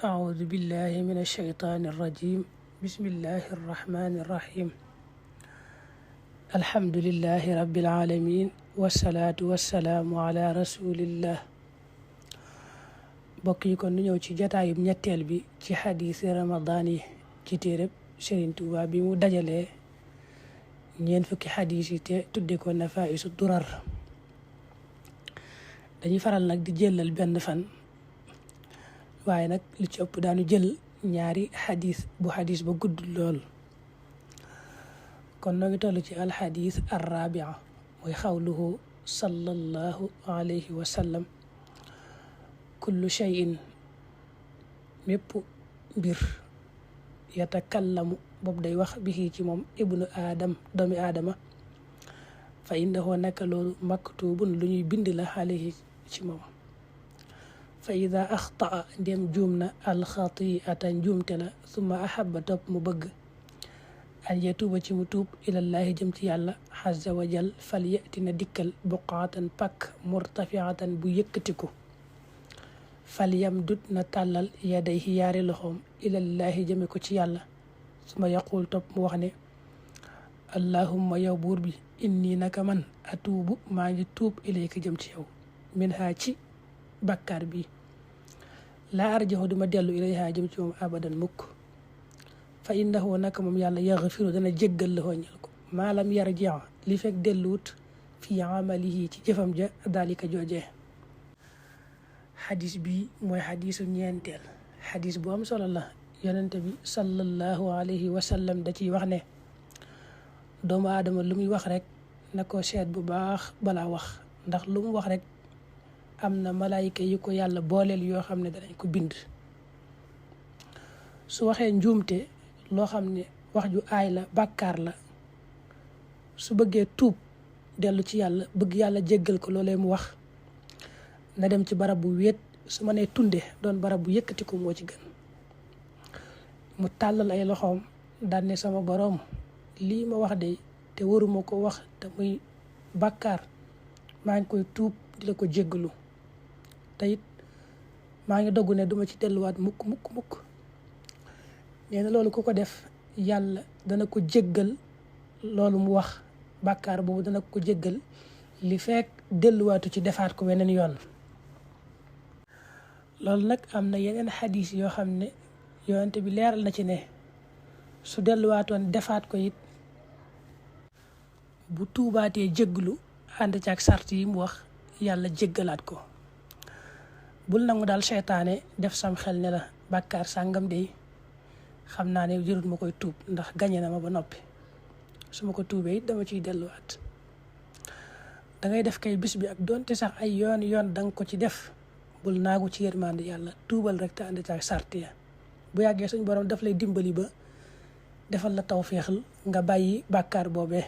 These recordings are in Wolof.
أعوذ بالله من الشيطان الرجيم بسم الله الرحمن الرحيم الحمد لله رب العالمين والصلاة والسلام على رسول الله bokk yi kon nu ñëw ci jataayub ñetteel bi ci xadiisi ramadaan yi ci téereb Sëriñ Tuubaa bi mu dajalee ñeent fukki xadiis yi te tudde ko nafaa'isu durar dañuy faral nag di jëlal benn fan waaye nag li ci ëpp daanu jël ñaari xadiis bu xadiis ba gudd lool kon noo ngi toll ci alxadiis arrabia mooy xawluhu sallallahu alayhi wa sallam kullu shay'in mépp mbir yatakallamu boobu day wax bihi ci moom ibnu aadam doomi aadama fa innahu naka loolu maktubun lu ñuy bind la alayhi ci moom fa ida axtaa ndem juum na alxatiata njuumte la summa ahaba topp mu bëgg an yatuuba ci mu tuub ilallahi jëm ci yàlla azza wa jal fal yati na dikkal buqaatan pakk murtafiatan bu yëkkatiku fal yam dut na tàllal yadayhi yaari loxoom ilallahi jëme ko ci yàlla suma yaqul topp mu wax ne allahumma yow buur bi inni naka man atuubu maa ngi tuub ilayka jëm ci yow min haa ci bàkkaar bi laa arjaxu duma dellu ilayha jëm ci moom abadan mukk fa innahu naka moom yàlla yaxfiru dana jéggal la ñal ko maalam yarji li fekk delluwut fi amalihi ci jëfam ja dalika joojee xadis bi mooy xadisu ñeenteel xadis bu am solo la yonente bi sallallahu alayhi wa sallam da ciy wax ne doomu aadama lu muy wax rek na ko seet bu baax balaa wax ndax lu mu wax rek am na malaayika yu ko yàlla booleel yoo xam ne danañ ko bind su waxee njuumte loo xam ne wax ju aay la bàkkaar la su bëggee tuub dellu ci yàlla bëgg yàlla jéggal ko loolee mu wax na dem ci barab bu wéet su ma nee tunde doon barab bu yëkkati ko moo ci gën mu tàllal ay loxoom daan ne sama boroom lii ma wax de te waruma ko wax te muy bàkkaar maa ngi koy tuub di la ko jéggalu te it maa ngi doggu ne duma ci delluwaat mukk nee na loolu ku ko def yàlla dana ko jéggal loolu mu wax bàkkaar boobu dana ko jéggal li fekk delluwaatu ci defaat ko weneen yoon loolu nag am na yeneen xadiis yoo xam ne yonent bi leeral na ci ne su delluwaatoon defaat ko it bu tuubaatee jégglu ànd ci ak sart yi mu wax yàlla jéggalaat ko bul nangu daal seytaane def sam xel ne la bàkkaar sàngam de xam naa ne jërut ma koy tuub ndax gañe na ma ba noppi su ma ko tuubee it dama ciy delluwaat dangay def kay bis bi ak doonte sax ay yoon danga ko ci def bul naagu ci yërmande yàlla tuubal rek te ànd ci ak sart ya bu yàggee suñ borom daf lay dimbali ba defal la tawféexal nga bàyyi bàkkaar boobee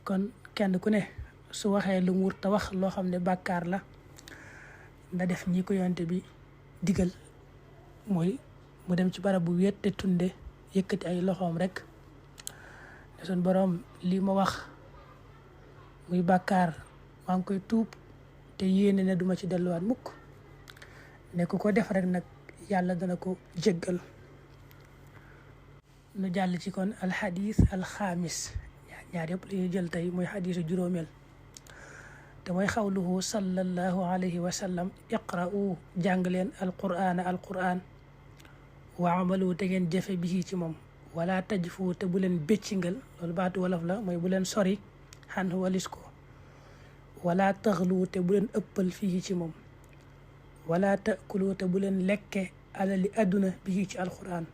kon kenn ku ne su waxee lu mu wut te wax loo xam ne bàkkaar la na def ñi ko yonte bi digal mooy mu dem ci barab bu wéet te tunde yëkkati ay loxoom rek ne suñ boroom lii ma wax muy bàkkaar maa ngi koy tuub te yéene ne duma ci delluwaat mukk ne ku ko def rek nag yàlla dana ko jéggal nu jàll ci kon alxadis alxaamis ñaar yëpp lañuy jël tey mooy xadisu juróomeel te mooy xawluhu sallallahu alayhi wa sallam iqra'u jàng leen alquran wa amalu te ngeen jëfe bi ci moom wala tajfu te bu leen béccingal loolu baatu wolof la mooy bu leen sori xan walis ko wala taxlu te bu leen ëppal fii ci moom wala taakulu te bu leen lekke alali àdduna bi ci alquran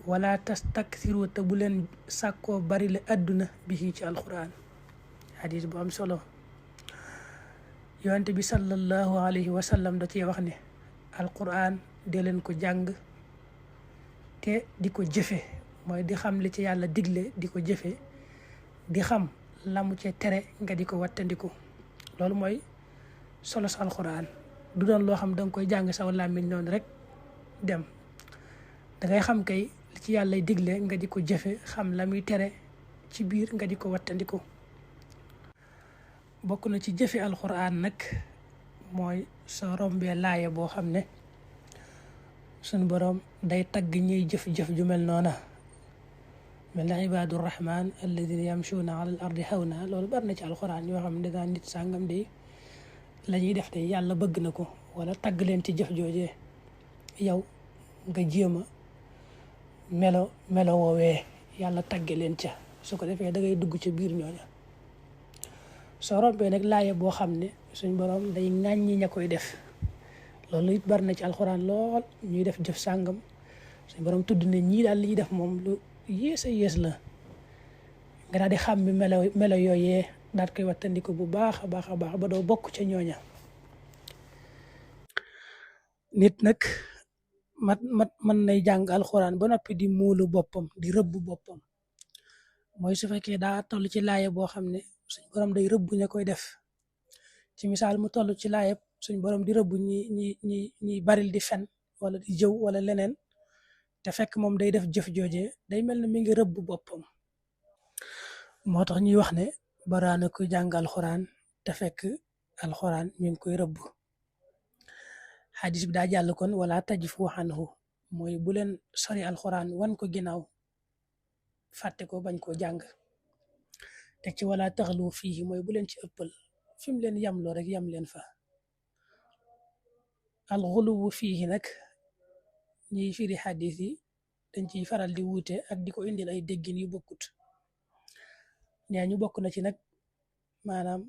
wala tastaksiru te bu leen sàkkoo bari la àdduna bi ci alquran hadis bu am solo yonent bi sallallahu alayhi wa sallam da cee wax ne alquran de leen ko jàng te di ko jëfe mooy di xam li ci yàlla digle di ko jëfe di xam la mu ci tere nga di ko wattandiku loolu mooy solo sa alquran du doon loo xam danga koy jàng saw làmmiñ noonu rek dem dangay xam kay li ci yàlla digle nga di ko jëfe xam la muy tere ci biir nga di ko wattandiku bokk na ci jëfe alquran nag mooy soo rombee laaya boo xam ne suñ boroom day tagg ñuy jëf-jëf ju mel noona mel na ibaadu rahman alladina yamshuuna ala al ardi hawna loolu bari na ci alxuraan ñoo xam ne daan nit sàngam de la ñuy def de yàlla bëgg na ko wala tagg leen ci jëf joojee yow nga jéem a melo woowee yàlla tagge leen ca su ko defee da ngay dugg ca biir ñooña soo rompee nag laaye boo xam ne suñ boroom day ŋàññi ña koy def loolu it bari na ci alxuraan lool ñuy def jëf sàngam suñ boroom tudd ne ñii daal li ñuy def moom lu yées a yées la nga daal di xam bi melo yooyee daal koy wattandiku bu baax a baax a baax ba doo bokk ca ñooña nit nag man nay jàng alxuraan ba noppi di muulu boppam di rëbb boppam mooy su fekkee daa toll ci laaye boo xam ne suñ borom day rëbb ña koy def ci misaal mu toll ci laaye suñ borom di rëbb ñi baril di fen wala di jëw wala leneen te fekk moom day def jëf joojee day mel ne mi ngi rëbb boppam moo tax ñuy wax ne baraana ko jàng alxuraan te fekk alxuraan mi ngi koy rëbb xadis bi daa jàll kon wala tajfu anhu mooy bu leen sori alxuraan wan ko ginnaaw fàtte ko bañ koo jàng teg ci wala taxlu fii mooy bu leen ci ëppal fi mu leen yamloo rek yam leen fa alxuluwu fii nag ñiy firi xadis yi dañ ciy faral di wuute ak di ko indil ay déggin yu bokkut ñaa ñu bokk na ci nag maanaam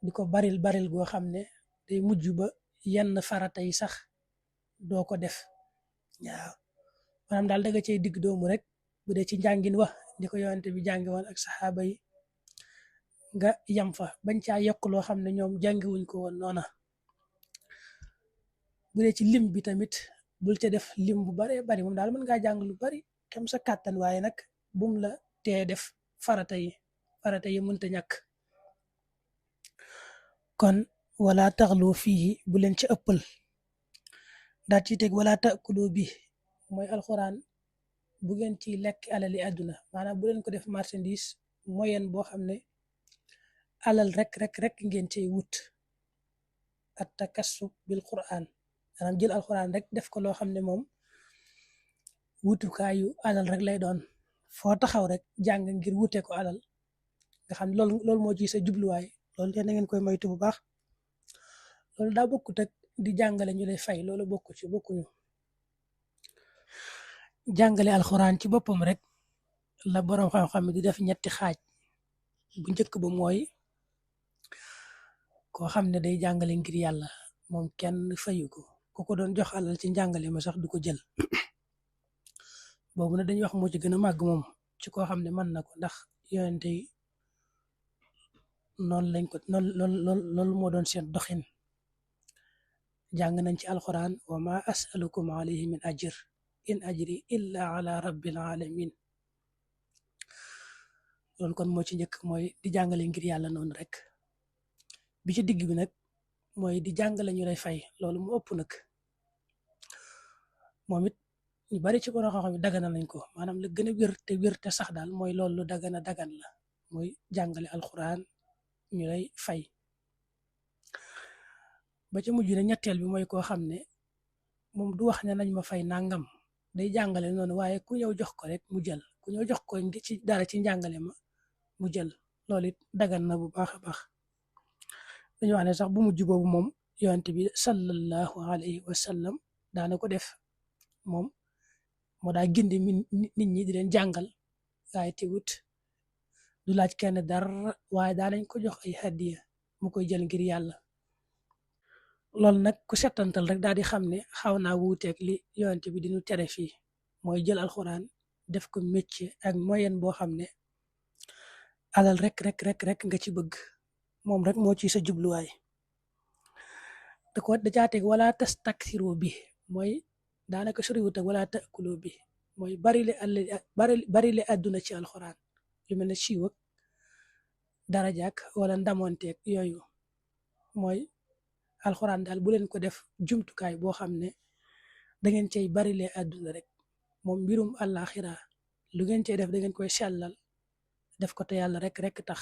di ko baril goo xam ne day mujj ba yenn farata yi sax doo ko def waaw maanaam daal daga cay digg doomu rek bu dee ci njàngin wax di ko yonante bi jàngi woon ak saxaaba yi nga yam fa bañ caa yokk loo xam ne ñoom jàngiwuñ ko woon noona bu dee ci lim bi tamit bul ca def lim bu baree bari moom daal mën ngaa jàng lu bari kem sa kàttan waaye nag bum la tee def farata yi mënta ñàkk kon wala taxlu fii bu leen ci ëppal daal ci teg wala taakulu bi mooy alxuraan bu ngeen ci lekk alali àdduna maanaam bu leen ko def marchandise moyen boo xam ne alal rek ngeen cay wut at takassub bil quran maanaam jël alxuraan rek def ko loo xam ne moom wutukaayu alal rek lay doon foo taxaw rek jàng ngir wute ko alal nga xam ne loolu moo ci sa jubluwaay loolu te na ngeen koy moytu bu baax loolu daa bokkut ak di jàngale ñu lay fay loolu bokkuñu jàngale alxuraan ci boppam rek la boroom xam-xam di def ñetti xaaj bu njëkk ba mooy koo xam ne day jàngale ngir yàlla moom kenn fayu ko ku ko doon jox alal ci njàngale ma sax du ko jël boobu nag dañuy wax moo ci gën a màgg moom ci koo xam ne mën na ko ndax yonente yi noonu lañ ko loolu moo doon seen doxin jàng nañ ci alxuraan wa ma asalukum alayhi min ajr in ajri illa ala rabbil alamin loolu kon moo ci njëkk mooy di jàngale ngir yàlla noonu rek bi ci digg bi nag mooy di jàngale ñu lay fay loolu mu ëpp nag moom it ñu bari ci borom xam-xam yi dagana nañ ko maanaam la gën a wér te sax daal mooy loolu lu dagan la mooy jàngale alxuraan ñu lay fay ba ca mujj na ñetteel bi mooy koo xam ne moom du wax ne nañ ma fay nangam day jàngale noonu waaye ku ñëw jox ko rek mu jël ku ñëw jox ko ci dara ci njàngale ma mu jël loolu it dagan na bu baax a baax dañu wax ne sax bu mujj boobu moom yonent bi sallallahu alayhi wa sallam daana ko def moom moo daa gindi nit ñi di leen jàngal waaye teewut du laaj kenn dara waaye daa nañ ko jox ay hadiya mu koy jël ngir yàlla loolu nag ku settantal rek daal di xam ne xaw naa wuuteeg li yonent bi diñu tere fii mooy jël alxuraan def ko métier ak moyen boo xam ne alal rek nga ci bëgg moom rek moo ci sa jubluwaay da caa teg wala tastaksiru bi mooy daanaka soriwut ak wala taakulu bi mooy barile àdduna ci alxuraan yu mel ne siiw ak darajaak wala ndamonteeg yooyu mooy alxuraan daal bu leen ko def jumtukaay boo xam ne da ngeen cay barile àdduna rek moom mbirum àllaaxira lu ngeen cay def da ngeen koy sellal def ko te yàlla rek tax